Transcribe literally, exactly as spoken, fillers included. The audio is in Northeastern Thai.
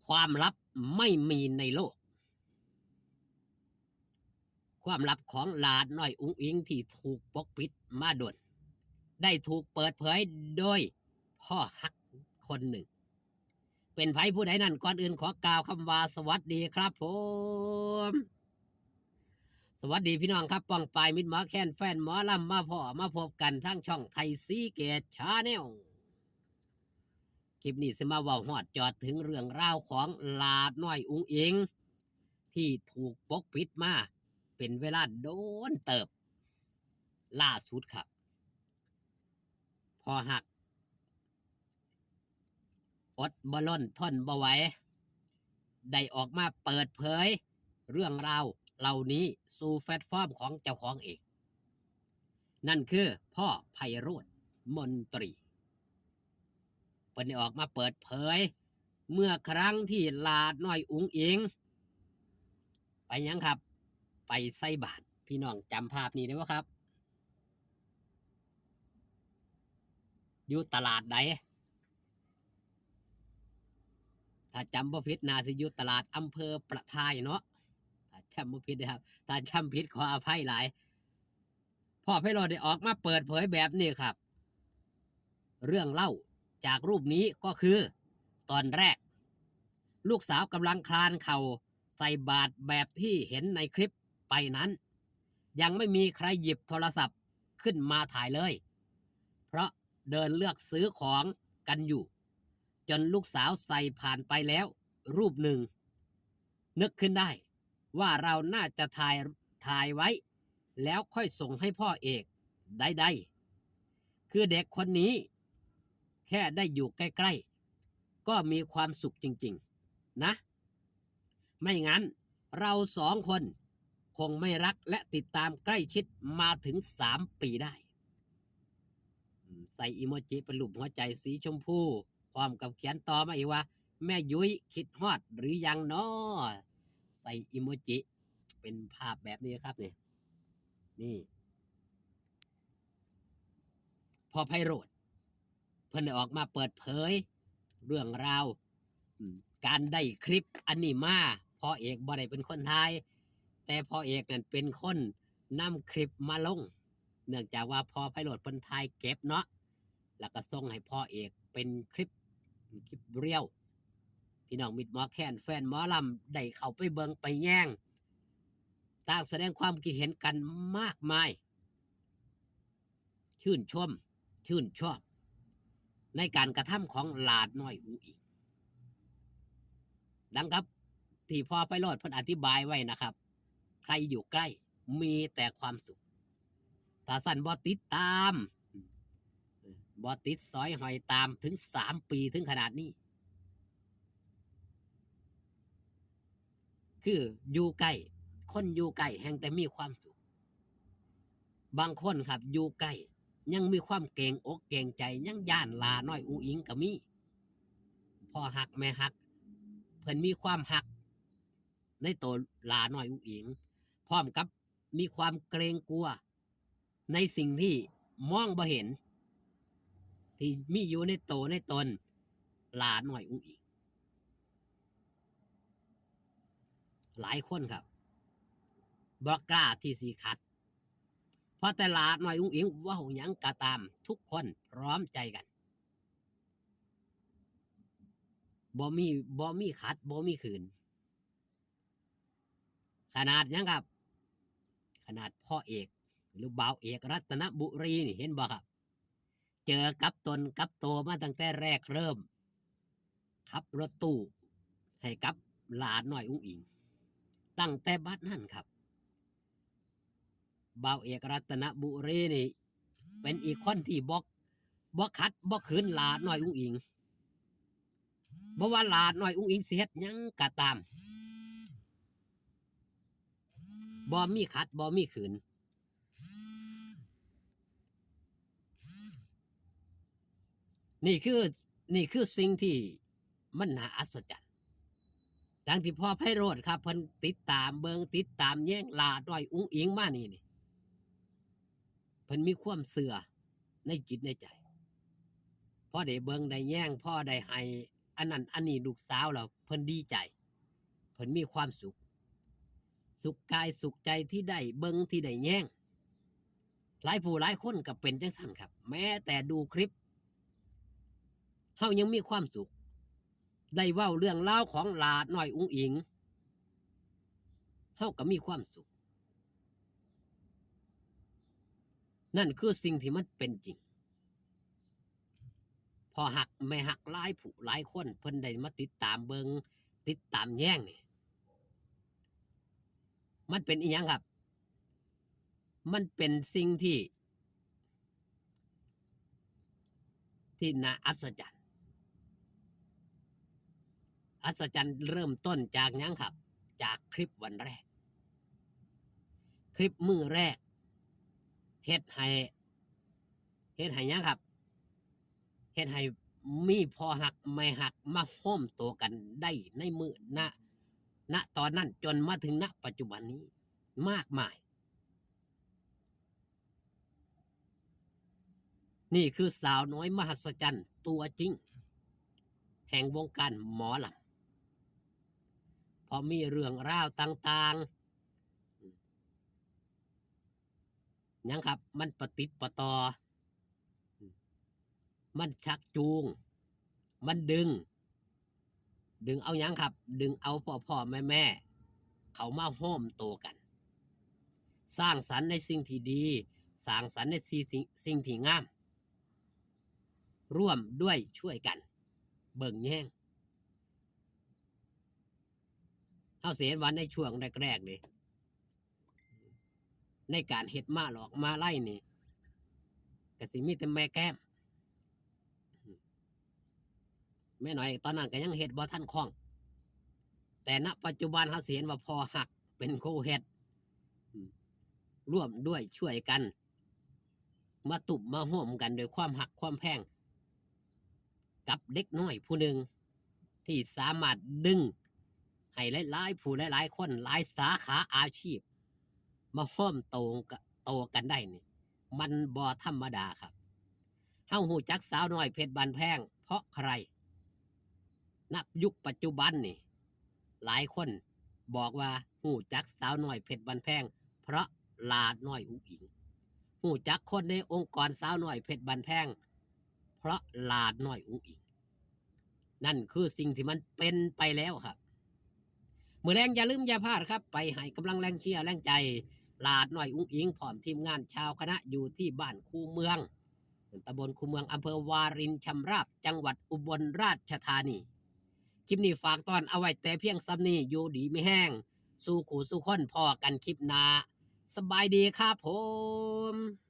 ความลับไม่มีในโลก ความลับของหลาน้อยอุ๋งอิ๋งที่ถูกปกปิดมาดน ได้ถูกเปิดเผยโดยพ่อฮักคนหนึ่ง เป็นไผผู้ใดนั้น ก่อนอื่นขอกล่าวคำว่าสวัสดีครับผม สวัสดีพี่น้องครับ ป้องปายมิตรหมอแคน แฟนหมอลำ มาพ้อมาพบกันทางช่องไทยซีเกตชาแนล คลิปนี้สิมาเว้าฮอดจอดถึงเรื่องราวของหลาน้อยอุ๋งอิ๋ง ที่ถูกปกปิดมาเป็นเวลาโดนเติบ ล่าสุดครับ พ่อฮัก อดบ่ล้นทนบ่ไหว ได้ออกมาเปิดเผยเรื่องราวเหล่านี้สู่แพลตฟอร์มของเจ้าของเอง นั่นคือพ่อไพโรจน์ มนตรี เพิ่นได้ออกมาเปิดเผย เมื่อครั้งที่หลาน้อยอุ๋งอิ๋ง ไปหยังครับ ไปใส่บาตร พี่น้องจำภาพนี้ได้บ่ครับ อยู่ตลาดใด ถ้าจำบ่ผิดน่าสิอยู่ตลาดอำเภอประทายเนาะ ถ้าจำบ่ผิดนะครับ ถ้าจำผิดขออภัยหลาย พ่อไพโรจน์ได้ออกมาเปิดเผยแบบนี้ครับ เรื่องเล่าจากรูปนี้ก็คือ ตอนแรก ลูกสาวกำลังคลานเข่าใส่บาตรแบบที่เห็นในคลิปไปนั้น ยังไม่มีใครหยิบโทรศัพท์ขึ้นมาถ่ายเลย เพราะเดินเลือกซื้อของกันอยู่ จนลูกสาวใส่ผ่านไปแล้วรูปหนึ่ง นึกขึ้นได้ว่าเราน่าจะถ่าย ถ่ายไว้ แล้วค่อยส่งให้พ่อเอกได้ได้ คือเด็กคนนี้ แค่ได้อยู่ใกล้ๆ ก็มีความสุขจริงๆ นะ ไม่งั้นเราสองคนคงไม่รักและติดตามใกล้ชิดมาถึงสามปีได้ อืม ใส่อีโมจิเป็นรูปหัวใจสีชมพู พร้อมกับเขียนต่อมาอีกว่า แม่ยุ้ยคิดฮอดหรือยังน้อ ใส่อีโมจิเป็นภาพแบบนี้ครับนี่ นี่ พ่อไพโรจน์ เพิ่นได้ออกมาเปิดเผยเรื่องราว อืม การได้คลิปอันนี้มา พ่อเอกบ่ได้เป็นคนถ่าย แต่พ่อเอกนั่นเป็นคนนำคลิปมาลง เนื่องจากว่าพ่อไพโรจน์เพิ่นถ่ายเก็บเนาะ แล้วก็ส่งให้พ่อเอกเป็นคลิป คลิปเรียว พี่น้องมิตรหมอแคน แฟนหมอลำ ได้เข้าไปเบิ่งไปแยง ต่างแสดงความคิดเห็นกันมากมาย ชื่นชม ชื่นชอบ ในการกระทำของหลาน้อยอุ๋งอิ๋ง ดังกับที่พ่อไพโรจน์เพิ่นอธิบายไว้นะครับ ใครอยู่ใกล้มีแต่ความสุข ถ้าซั่นบ่ติดตาม บ่ติดสอยห้อยตามถึงสามปีถึงขนาดนี้ คืออยู่ใกล้ คนอยู่ใกล้แฮ่งแต่มีความสุข บางคนครับ อยู่ใกล้ยังมีความเกรงอกเกรงใจ ยังย้านหลาน้อยอุ๋งอิ๋งก็มี พ่อฮักแม่ฮัก เพิ่นมีความฮักในโตหลาน้อยอุ๋งอิ๋ง พร้อมกับมีความเกรงกลัวในสิ่งที่มองบ่เห็น ที่มีอยู่ในโตในตนหลาน้อยอุ๋งอิ๋ง หลายคนครับ บ่กล้าที่สิขัด เพราะแต่หลาน้อยอุ๋งอิ๋งเว้าหยังก็ตาม ทุกคนพร้อมใจกัน บ่มี บ่มีขัด บ่มีขืน ขนาดหยังครับ ขนาดพ่อเอก หรือบ่าวเอกรัตนบุรีนี่ เห็นบ่ครับ เจอกับตนกับโตมาตั้งแต่แรกเริ่ม ขับรถตู้ให้กับหลาน้อยอุ๋งอิ๋ง ตั้งแต่บัดนั้นครับ บ่าวเอกรัตนบุรีนี่ เป็นอีกคนที่บ่ บ่ขัดบ่ขืนหลาน้อยอุ๋งอิ๋ง บ่ว่าหลาน้อยอุ๋งอิ๋งสิเฮ็ดหยังก็ตาม บ่มีขัดบ่มีขืน นี่คือ นี่คือสิ่งที่มันน่าอัศจรรย์ ดังที่พ่อไพโรจน์ครับ เพิ่นติดตามเบิ่งติดตามแยงหลาน้อยอุ๋งอิ๋งมานี่นี่ เพิ่นมีความเชื่อในจิตในใจ พอได้เบิ่งได้แยง พอได้ให้ อันนั้นอันนี้ลูกสาวแล้วเพิ่นดีใจ เพิ่นมีความสุข สุขกายสุขใจที่ได้เบิ่งที่ได้แยง หลายผู้หลายคนก็เป็นจั่งซั้นครับ แม้แต่ดูคลิป เฮายังมีความสุข ได้เว้าเรื่องราวของหลาน้อยอุ๋งอิ๋ง เฮาก็มีความสุข นั่นคือสิ่งที่มันเป็นจริง พ่อฮักแม่ฮักหลายผู้หลายคนเพิ่นได้มาติดตามเบิ่ง ติดตามแยงนี่ มันเป็นอิหยังครับ มันเป็นสิ่งที่ ที่น่าอัศจรรย์ อัศจรรย์เริ่มต้นจากหยังครับ จากคลิปวันแรก คลิปมื้อแรก เฮ็ดให้ เฮ็ดให้หยังครับ เฮ็ดให้มีพ่อฮักแม่ฮักมาโฮมโตกันได้ในมื้อ ณ ณ ตอนนั้นจนมาถึง ณ ปัจจุบันนี้ มากมาย นี่คือสาวน้อยมหัศจรรย์ตัวจริง แห่งวงการหมอลำ เพราะมีเรื่องราวต่างๆ หยังครับ มันประติดประต่อ มันชักจูง มันดึง ดึงเอาหยังครับ ดึงเอาพ่อพ่อแม่แม่ เขามาโฮมโตกัน สร้างสรรค์ในสิ่งที่ดี สร้างสรรค์ในสิ่งที่ สิ่งที่งาม ร่วมด้วยช่วยกัน เบิ่งแยง เฮาสิเห็นว่าในช่วงแรกๆ นี่ ในการเฮ็ดมาลอกมาลัยนี่ ก็สิมีแต่แม่แก้ม แม่น้อยตอนนั้นก็ยังเฮ็ดบ่ทันคล่อง แต่ณ ปัจจุบันเฮาสิเห็นว่าพ่อฮักเป็นผู้เฮ็ด ร่วมด้วยช่วยกัน มาตุ้มมาโฮมกันด้วยความฮักความแพง กับเด็กน้อยผู้หนึ่ง ที่สามารถดึงให้หลายๆ ผู้หลายๆ คน หลายสาขาอาชีพ มาโฮมโตกะ โตกันได้นี่ มันบ่ธรรมดาครับ เฮาฮู้จักสาวน้อยเพชรบ้านแพงเพราะใคร ณ ยุคปัจจุบันนี่ หลายคนบอกว่าฮู้จักสาวน้อยเพชรบ้านแพง เพราะหลาน้อยอุ๋งอิ๋ง ฮู้จักคนในองค์กรสาวน้อยเพชรบ้านแพง เพราะหลาน้อยอุ๋งอิ๋ง นั่นคือสิ่งที่มันเป็นไปแล้วครับ มื้อแลงอย่าลืมอย่าพลาดครับ ไปให้กำลังแรงเชียร์แรงใจ หลาน้อยอุ๋งอิ๋ง พร้อมทีมงานชาวคณะอยู่ที่บ้านคูเมือง ตำบลคูเมือง อำเภอวารินชำราบ จังหวัดอุบลราชธานี คลิปนี้ฝากตอนเอาไว้แต่เพียงส่ำนี้ อยู่ดีมีแฮง สู่คู่สู่คน พ้อกันคลิปหน้า สบายดีครับผม